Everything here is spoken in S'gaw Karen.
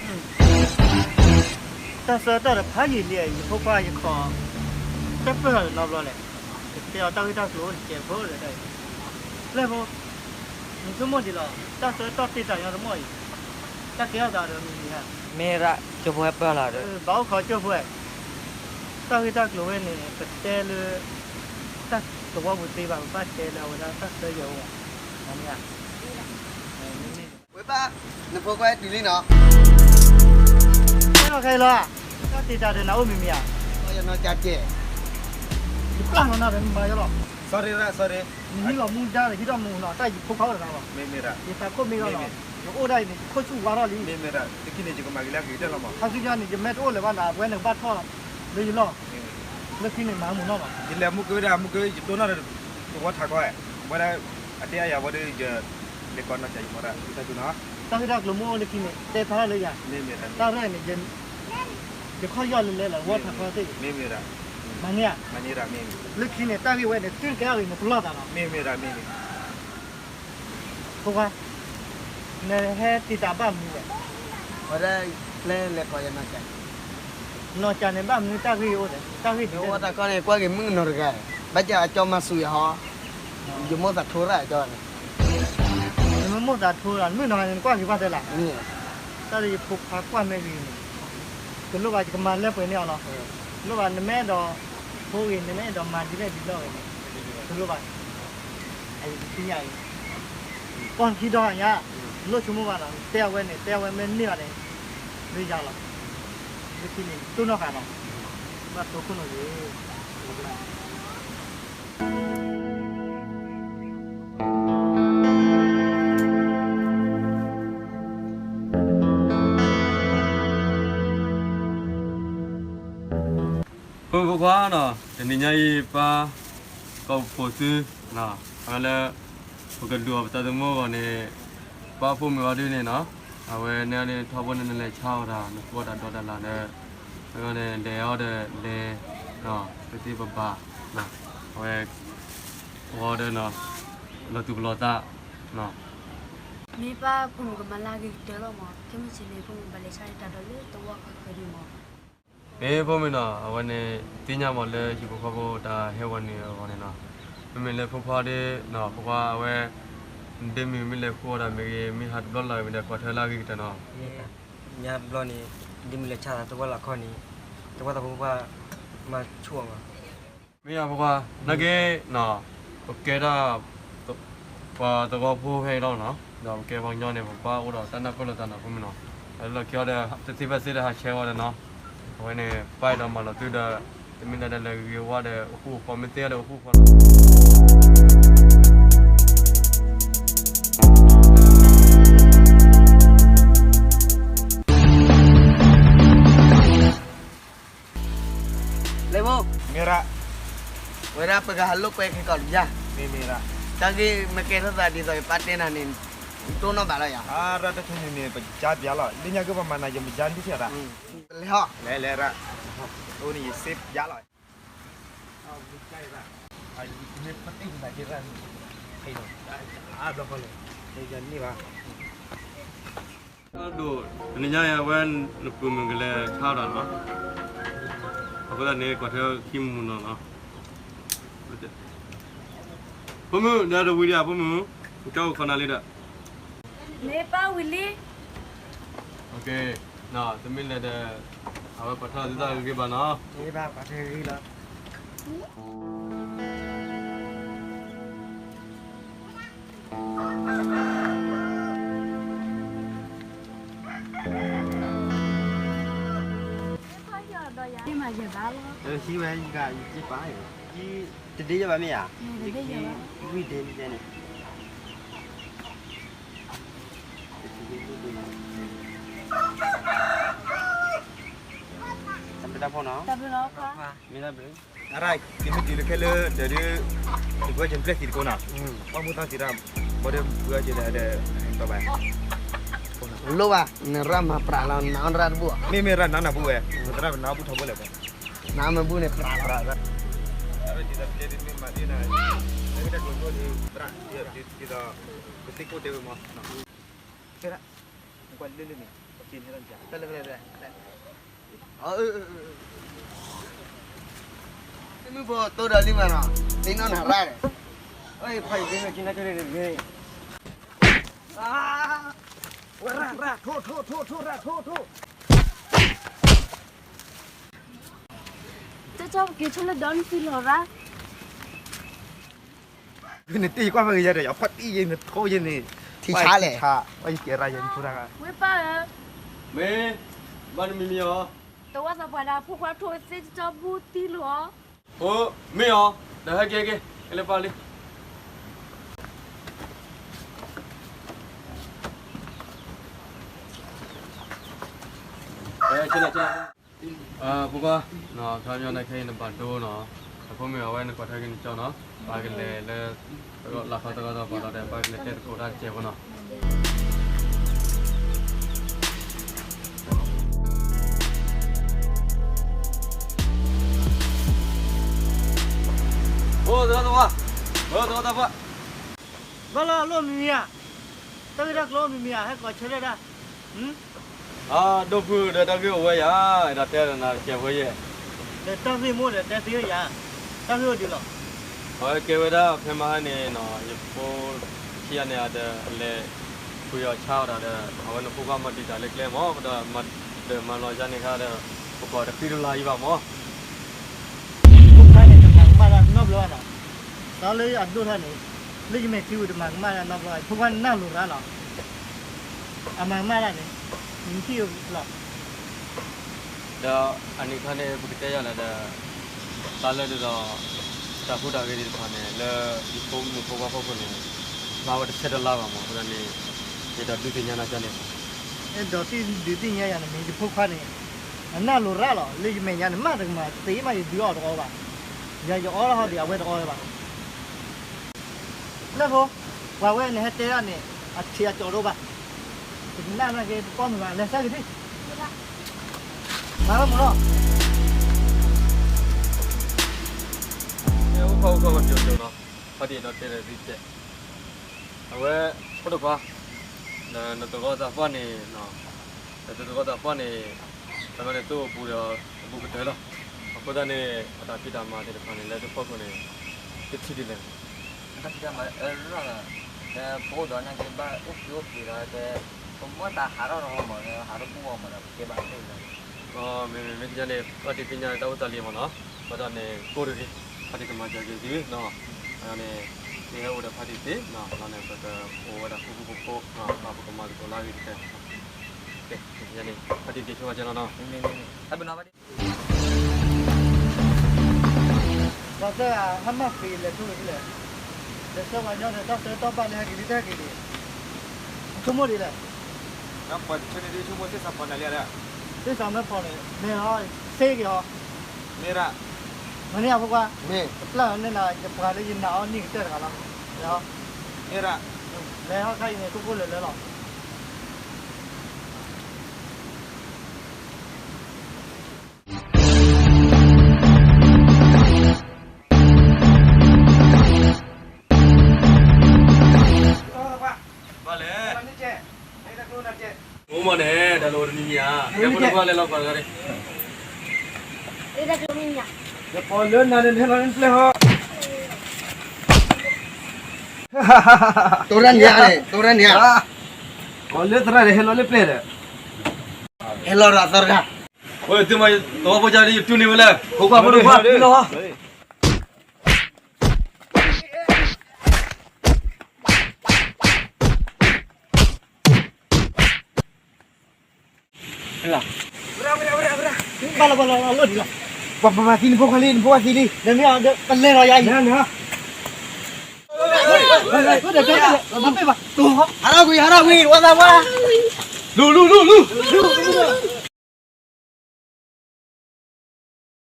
တၢ်ဆၢကတီၢ်ဒီးဖးယံာ်လံ, ယဖိခွါယခီၣ် တပၢၢ်လီၤနီတဘျီလဲၣ်, ကတဲအီၤတၢ်ဂ့ၢ်တၢ်ကျိၤအိၣ်န့ၣ် ကဲဖိဒီးတၢ်အံၤ, လၢဖိ, နဆိကမိၣ်ဒ်လဲၣ်, တၢ်ဆၢကတီၢ်တ့ၢ်တၢ်ညီတမီၢ်အံၤ, တၢ်ကဲထီၣ်သးဒီးမံၤမံၤဧါ, မ့ၢ်ဒၣ်ကၠိဖိဟဲပၢၢ်လီၤဒီး, ဘၣ်အိၣ်ခိးကၠိဖိဧါ, တၢ်ဂ့ၢ်တၢ်ကျိၤဝဲန့ၣ် ပတဲလၢ တၢ်သဝီပူၤသ့ဘၣ်, ပဘၣ်တဲလၢအဝဲဒၣ်တၢ်ဆၢယဲၢ်အိၣ်ဘၣ်, မ့ၢ်ဧါ ဝဲဘၣ်, နဖိခွါတုၤလံနီၤ. ခဲလီၤ, တၢ်တ့ၢ်တၢ်ဒီးနၤအိၣ်မံၤမံၤဧါ, ယနီၢ်ကၠဲ, ယပျၢ်လီၤနၤဒီးနမၤယီလီၤ, sorry ရၣ် sorry, နဟံးလီၤမူဒါဒီး ဟံးထီၣ်မူနီၤ, တၢ်ယဖိခွါအိၣ်ဒီးနၤလီၤ, ယသးခိၣ်မ့ၢ်လီၤလီၤ, ယအိၣ်ဒၣ်အံၤန့ၣ် ယခိၣ်ဆူၣ်ဝါထီၣ်လံ, လၢခံန့ၣ် ယကမၤကလၢအဂ့ၤကတၢၢ်လီၤမး, ခါဆူညါန့ၣ် ယမ့ၢ်တအိၣ်လၢၤဘၣ်နၤ အဝဲန့ၣ်ကဘၣ်ထီၣ်လၢယလီၢ်, လၢခံန့ၣ် မၤမူနီၢ်လီၤ, ယလဲၤမူကဝဲဒၣ် မူကဝဲ ယတိၢ်နီၣ်ဒီး သဝီထးခီ, ဝဲဒၣ် အတဲအယၤဝဲဒီး ယလဲၤကိးနီၢ်ကၠဲ ယမၤဒၣ် တၢ်ဆူနီၤ, တၢ်ဂ့ၢ်တၢ်ကျိၤမ့ၢ်အိၣ်လၢခံန့ၣ် တဲဖးထီၣ်လၢယၤ, တၢ်ရဲၣ်န့ၣ် ယခီၣ်ယီၢ်လဲၤလဲၤလီၤ သဝီထးခီသ့ၣ်, မ့ၢ်မ့ၢ်ဒၣ်, မၤန့ၢ်ဧါ, လၢခံန့ၣ် တၢ်ဂ့ၢ်ဝဲန့ၣ် သုတကဲထီၣ်ဂ့ၤန့ၣ် ပလီၢ်သးနီၤ, မ့ၢ်မ့ၢ်ဒၣ်, မ့ၢ်မ့ၢ် ဖိခွါ, နဟဲတ့ၢ်တၢ်ဘၣ်မနုၤလဲၣ်, ဝဲဒၣ် ပျဲလဲၤကိးယနီၢ်ကၠဲ, နီၢ်ကၠဲန့ၣ် ဘၣ်မနုၤတၢ်ဂ့ၢ်အိၣ်လဲၣ်, တၢ်ဂ့ၢ်ဒ်လဲၣ်, နအိၣ်တၢ်ခီန့ၣ် ကွၢ်က့ၤမုၣ်ကနီၤတဂၤ, ဘၣ်ကၢအကၠီမၤဆူၣ်ယၤဟီ, ယမိၣ်သးထိရၣ်ကၠီန့ၣ်, နမ့ၢ်မိၣ်သးထိရၣ် မုၣ်နီၤန့ၣ် နကွၢ်က့ၤဘၣ်တဲလၢ်, တၢ်လၢယဖိခွါကွၢ်မ့ၢ်ဂ့ၤန့ၣ်, တလိၣ်ဘၣ် ယကမၤလၢပှဲၤန့ၢ်အီၤလီၤ, တလိၣ်ဘၣ် နမ့ၢ်အဲၣ်ဒိးဖိဂ့ၤ နမ့ၢ်အဲၣ်ဒိးမၤဒ်လဲၣ်ဒ်လဲၣ်ဂ့ၤန့ၣ်, တလိၣ်ဘၣ်, အယကသ့ၣ်ညါအံၤ, ပီၢ်ခံဒီညါ, တလိၣ်ဆိကမိၣ်ဘၣ်နီၤ, တဲအဝဲန့ၣ် တဲအဝဲမ့ၢ်န့ၢ်ဘၣ်န့ၣ်, လၢယၤလီၤ, လၢခံန့ၣ် တိၢ်နီၣ်ဃာ်နီၤ, ဘၣ်တိၢ်ခိၣ်နီၤဂ့ၤ ဖိမုၣ်ဖိခွါနီၤ, တနံၤညါအံၤ ပၢ်ကီၢ်ဖိသု, အဝဲလၢ ပကဒုးအီၤပသးသမူအဂီၢ်န့ၣ်, ပၢ်ဖိမုၣ်အီၤဒုန့ၣ်နီၤ, အဝဲန့ၣ်န့ၣ် ထီဘိန့ၣ် နလဲၤဆါအီၤတၢ် နဃုအီၣ်တၢ်ဒီတၢ်လၢ်ဒီး, အဝဲန့ၣ် လဲၤအီၤဒီးလဲၤ, တသ့ပဘၣ်, အဝဲ အီၤဒီး လီၤသူၣ်ပလီၤသး, မ့ၢ်ပၢ်ဖိမုၣ်ကမၤလၢအဂ့ၤကတၢၢ်လီၤမး, ခဲမုၢ်ဆ့ၣ်န့ၣ် ဖိမုၣ်ဘၣ်လဲၤဆါတၢ်ဒီးလၢသဝီဃၢၤဃၢၤဒံးမး. မ့ၢ်ဖိမုၣ်နီၤ, အဝဲန့ၣ် သ့ၣ်ညါမးလၢဟံၣ်ဖိဃီဖိတၢ်ဟဲဝဲနုာ်အဂီၢ်န့ၣ်နီၤ, မ့မ့ၢ်လၢဖိခွါဒီး, ဖိခွါအဝဲ ဒ့မုၣ်မ့ၢ်လဲၤဃုအီၣ်တၢ်မ့ၢ်ဂ့ၤ, မ့ၢ်ဟးတဘျီလၢ်မ့ၢ်ဒီး ကွၢ်ထွဲလၢအဂ့ၤကတၢၢ်နီၤ. ညါတဘျီန့ၣ် ဒ့မုၣ်လဲၤဆါသးသဝီလၢ်ခီန့ၣ်, သဝီသးဖိခွါမၤဆူၣ်အီၤမး. မ့ၢ်ယဖိခွါ, နာ်က့, ပကဲဒၣ် ပှၤသဝီဖိဖဲအံၤလီၤနီၤ, ဒီးပကဲပှၤကညီန့ၣ် ပဘၣ်အိၣ်ဒီးတၢ်နၢ်ပၢၢ်လိာ်သးနီၤ ဖိမုၣ်နီၤ, လၢလီၢ်ခံအီၤဒီး တသ့ဖဲသ့ဒီးဟးဆှဲးဝဲဒီးနီၤ, အဝဲန့ၣ် ပၢ်အဲၣ်ဒိးမၤလီၤသုဒီး တမ့ၢ်လၢဒ်လဲၣ်ဂ့ၤဂ့ၤဝါဒီး အိၣ်ဃူအိၣ်ဖိး မ့ၢ်သ့ဒီးအိၣ်ဃူအိၣ်ဖိးနီၤ. လဲၤဖိ, မ့ၢ်ရၣ်, ဝဲဒၣ်ပကဟးလိာ်ကွဲခဲကီးတယါ, မ့ၢ်မ့ၢ်ရၣ်, တၢ်ဂ့ၢ်မ့ၢ်ကဲထီၣ်သးဒ်သိးယပၢ်တဲနၤန့ၣ်, တိၢ်နီၣ်ဘၣ်လီၤယၤ, အါရၣ်တၢ်ဆိကမိၣ်န့ၣ် ပကစၢ်ပျးလီၤ, လၢညါကပမၤနၤ ယမ့ၢ်ကစၢ်ဒုးထံၣ်ရၣ်, လဲၤဟီ, လဲၤလဲၤရၣ်, အအိၣ်န့ၣ်ယစ့ပျးလီၤ. ဒိၣ်, တနံၤညါအံၤအဝဲ နပုၢ်မုၣ်ကလဲၤဆါတၢ်နီၤ, အဃိသတးန့ၣ် ကွၢ်ထွဲခံမုၢ်နီၤနီၤ, ဖိမုၣ် ဒီးတဝံၤဒီး ဖိမုၣ်, ကၠီအိၣ်ခိးနၤလံဒီး, မ့ၢ်ပၢ်ဝံၤလံ. တမ့ၢ်လဲၣ်ဒီး အဝဲကွၢ်ထွဲသုသးဂ့ၤဂ့ၤဘၣ်နီၤ, ဂ့ၤဘၣ် ကွၢ်ထွဲဂ့ၤလီၤ. ဟံးဝဲယက ယကံပာ်, တဒ့ယဘၣ်မ့ၢ်ဧါ, ယကံလွံၢ်ဒ့မ့ၢ်န့ၣ်, တၢ်ဘျုးလီၤ, မ့ၢ်တၢ်ဘျုး. အရၣ်, ယမ့ၢ်တုၤလၢခဲလၢာ်ဒီး, ယကဝဲယပျဲၢ်သံတကိးနီၤ, ဘၣ်မူသီသံရၣ်, ဘၣ်ဒီးပှၤကဲဒီး, ဒီး, လိၣ်ဘၣ်, နရၣ်မၤပြးလီၤ နအီၣ်ရၣ်တဘူၣ်, မ့မ့ၢ်ရၣ်နနၢ်ဘူၣ်ဝဲ, နရၣ်နအီၣ်ဘူၣ်ထီဘိလဲၣ်, နမ့ၢ်ဘူၣ်န့ၣ် ပြးလီၤ, ဒ်သိးပျဲဒ်မ့ၢ်မၤဒ်နၤ, ဒ်သိး, ဒ်သိး, ပသံကိၣ်တဲဝဲမး, ကဲဒၣ်, ကွၢ်လၢလၢန့ၣ် တၢ်လၢကလဲၤလဲၤ မုၢ်ဖိတိၢ်ဒီးလံမးနီၤ, သ့ၣ်နီၣ်နၤရၣ်ဒီး, အဖီၣ်ယက့ၤမ့ၢ်က့ၤနၤက့ၤန့ၣ်, ဝဲရၣ်ရၣ် ထိၣ်ထိၣ်ထိၣ်ထိၣ်ရၣ်ထိၣ်ထိၣ်, ကၠီကၠီပက့ၤဆိလၢဒီနသံလီၤရၣ်. နတ့ၢ်ယကွၢ်ဖဲကယဲၢ်ဒီး ယဖီၣ်တံၢ်ယဲၢ်နထိၣ်ယဲၢ်န့ၣ်, ထံဆါလဲၣ်, ဝဲယကဲရၣ်ယဲၢ်နဖိတၢ်ဂၤ, ဝဲပၢ်ဧၢ, မ့ၢ်, ဘၣ်နမံၤမံၤအီၤ, တဝၢ်သးပှၢ်ဒၣ်ဖိခွါထိၣ်သ့ၣ်ကၠီဘူၣ်သံလီၤ, အိ, မ့ၢ်အီၤ, ဒီးဟဲက့ၤဟဲက့ၤ, ကလဲၤပာ်လံ ဆ့လၢဆ့လၢ, ဖိခွါ, ခါမညီနခဲအံၤနဘၣ်ဒိနီၤ, အဃိမ့ၢ်အဝဲနကွၢ်ထွဲက့ၤနကၠီနီၤ, ပကလဲၤလၢ လၢခီသဂီသီပှၤဒီး ပကလဲၤတဲသကိးတၢ်တစဲးဖိနီၤ. အိ သဂီသီပှၤ, သဂီသီပှၤ, ဘၣ်လီၤအလိၣ်မံၤမံၤဧါ, တၢ်ဂ့ၢ်တၢ်ကျိၤမံၤမံၤဧါ, ဟဲကိးဆၢထၢၣ်ဒၣ်, အဒိၣ်ဖုဒီးတၢ်ဂ့ၢ်အိၣ်ဝဲယၤ, ဒီးတဲဒီးနၤတစဲးဖိယဲၢ်, ဒီးတၢ်ဂ့ၢ်မိၢ်ဒီးတဲသ့ဝဲယၤ, တၢ်ဂ့ၢ်အိၣ်ဒံးလီၤ. အဝဲကဲဝဲဒၣ်ဖဲမဟါန့ၣ်နီၤ, ယဖိခံဂၤန့ၣ်ဒီး အလဲၤ ဃုအီၤဆါအီၤဒီး အဝဲန့ၣ်ဖိခွါမၤတံာ်တာ်လၢကျဲမး, ဒီးမၤဒီးမၤလီၤယၤန့ၣ်ခါဒီး ပကိးတဃံတလၤအံၤဘၣ်မး. ဖိခွါန့ၣ် တမၤကမၣ်တၢ်နီတဘျီဘၣ်နီၤ, ဒီးလၢအဒိၣ်ထီၣ်န့ၣ်, လၢယမဲာ်ထံဝံၤတမၤကမၣ်တၢ်နီတဘျီဘၣ်, ဖိခွါန့ၣ်နၢ်လိၤရၣ်လီၤ. အမၤကမၣ်တၢ်န့ၣ်, နထံၣ်လီၤ. ဒီးအန့ၣ်ခါန့ၣ် ပကတဲယၤလၢဒီး တၢ်လၢဒ်သိး တၢ်ဟူးတၢ်ဂဲၤသ့ၣ်တဖၣ်န့ၣ် လၢယဖိမုၣ်ဖိခွါဖီခိၣ်န့ၣ် မၤဝဲတဆဲးတလါဘၣ်မး, အဃိသတးန့ၣ် ယအဲၣ်ဒိးဒုးသ့ၣ်ညါနၤကန့ၣ်, အဲၣ်ဒိးဒုးသ့ၣ်ညါယၤန့ၣ်မ့ၢ် ယဖိခွါန့ၣ် အနၢ်လိၤရၣ်လီၤ. လၢယမဲာ်ညါန့ၣ် မၤတကမၤသ့မး ယဒုးအီၣ်တအီဘၣ်, ယၤယအီၣ်လၢဟီဒံး အဝဲတအီဘၣ်. လၢဖိ, ပှၤဝဲန့ၣ်ဟဲတဲဒၣ်န့ၣ် အထံးအကီၢ်တအိၣ်ဘၣ်, ပကနၣ်နၤက့ၤ ပကီၢ်မုာ်ဘၣ်, လဲၤဆၢက့ၤထံၣ်, မၤလၢမုာ်လီၤ. အိၣ်ခိးအိၣ်ခိး ပပျိၤပျိၤနီၤ, ဖါတံၢ်အဲၣ်ဒိးတဲဒီးသုတဲ, အဝဲ အိၣ်တခွါ, ဒီးနသကိးသးပှၢ်န့ၣ်, ဒီးသုသကိးသးပှၢ်န့ၣ်, တမ့ၢ်န့ၣ် သူၣ်အပူၤဒီးအဘူးကတၢၢ်လီၤ. အဃိသတးန့ၣ် အတၢ်ဖံးတၢ်မၤသ့ၣ်တဖၣ်န့ၣ် လၢသုဖီခိၣ်န့ၣ် တထံၣ်ဒ်လဲၣ်. အတၢ်ဖံးတၢ်မၤအၢရၣ်လီၤ, ဒီးပအိၣ်ဒီးနာ်က့ဘၣ်အိၣ်ဖံးအိၣ်ဖံးဒီး ပမ့ၢ်တၢ်ဟးထီၣ်တၢ်မၤဒီး ဟးထီၣ်ဘူၣ်အီၤမးဒီး ပကဲဘၣ်သ့ၣ်လီၤ. မ့မ့ၢ်မ့ၢ်တညါန့ၣ် ဖါတံၢ်သ့ၣ်ညါတၢ်အိၣ်သးလံမးနီၤ, အဃိသတးန့ၣ် ကိးတဂ့ၤ, ဖါတံၢ်ကမၤစၢၤက့ၤသုနီၤ, အဃိန့ၣ် သုဟဲအိၣ်ဒီးဖါတံၢ်သ့နီၤ, လီၤန့ၣ် ပကအိၣ်ဝဲဒၣ်ဃူဃူဖိးဖိး, ပကမၤသကိးလၢအဂ့ၤကတၢၢ်, ကဲန့ၣ် ဖါတံၢ်က့ၤဆိဘၣ်ကဲလီၤနီၤ. တၢ်သၢဂၤ ဟါမၢ်ဃ့လဲၤဆိဝဲဒ်လဲၣ်, လဲၤဆၢပှၤညီဒီး တၢ်ဆၢတီၢ်ဘၣ်လၢဟဲက့ၤဒ်တဟဲက့ၤဒံး, ဆိကမိၣ်ဒ်လဲၣ်. ပှၤတဆၢန့ၣ်ဒ်ဆိကမိၣ်သ့ၣ်သးပှၢ်နၤလံဧါ, သ့ၣ်သးမ့ၢ်ပှၢ်န့ၣ် မ့ၢ်အီၤ စ့က့ၤအီၤ, မ့ၢ်ဒၣ်, မ့ၢ်န့ၣ်အဖိခွါ, မ့ၢ်တပျၢ်န့ၢ်နၤ ယပှၤလၢယနာ်အီၤန့ၢ်ကတၢၢ်တဂၤလီၤ, မ့ၢ်ဒၣ်, လဲၤဟီခါအံၤန့ၣ် ကိၢ်ကိၢ်လၢၤလၢၤလီၤ. ဘၣ်လဲၣ်, အိၣ်မးန့ၣ် တၢ်လီၤတမံၤမံၤဧါ, တဲဖိတခွါလဲၤလီၤကွၢ်တဂၤန့ၣ်, ယပီၢ်လၢနၤန့ၣ် ဟဲလီၤလၢပျဲၢ်ဟီ, တိရၣ်ညါန့ၣ် တိရၣ်ညါ, ပီၢ်လၢသရၣ်န့ၣ် ဟဲလီၤလၢပျဲၢ်ဒီး, ဟဲလီၤဒီးသရၣ်, ဝဲသုမၤသဝီဖိကၢ်ဒ်ယတူၢ်န့ၢ်ဝဲလဲၣ်, ဖိခွါဖိတခွါလီၤ. ဘၣ်လီၤဘၣ်လီၤလီၤလီၤဒံးလီၤ, ပှၤမၤသံနဖိခွါလံ နဖိခွါသံလံ, နမ့ၢ်အီၤဒီး ပလဲၤလီၤယၤအံၤ, ဟးထီၣ်ကွံာ် ဟးထီၣ်ကွံာ် ဝဲသးပှၢ်, လူၤလူၤလူၤလူၤ, လူၤ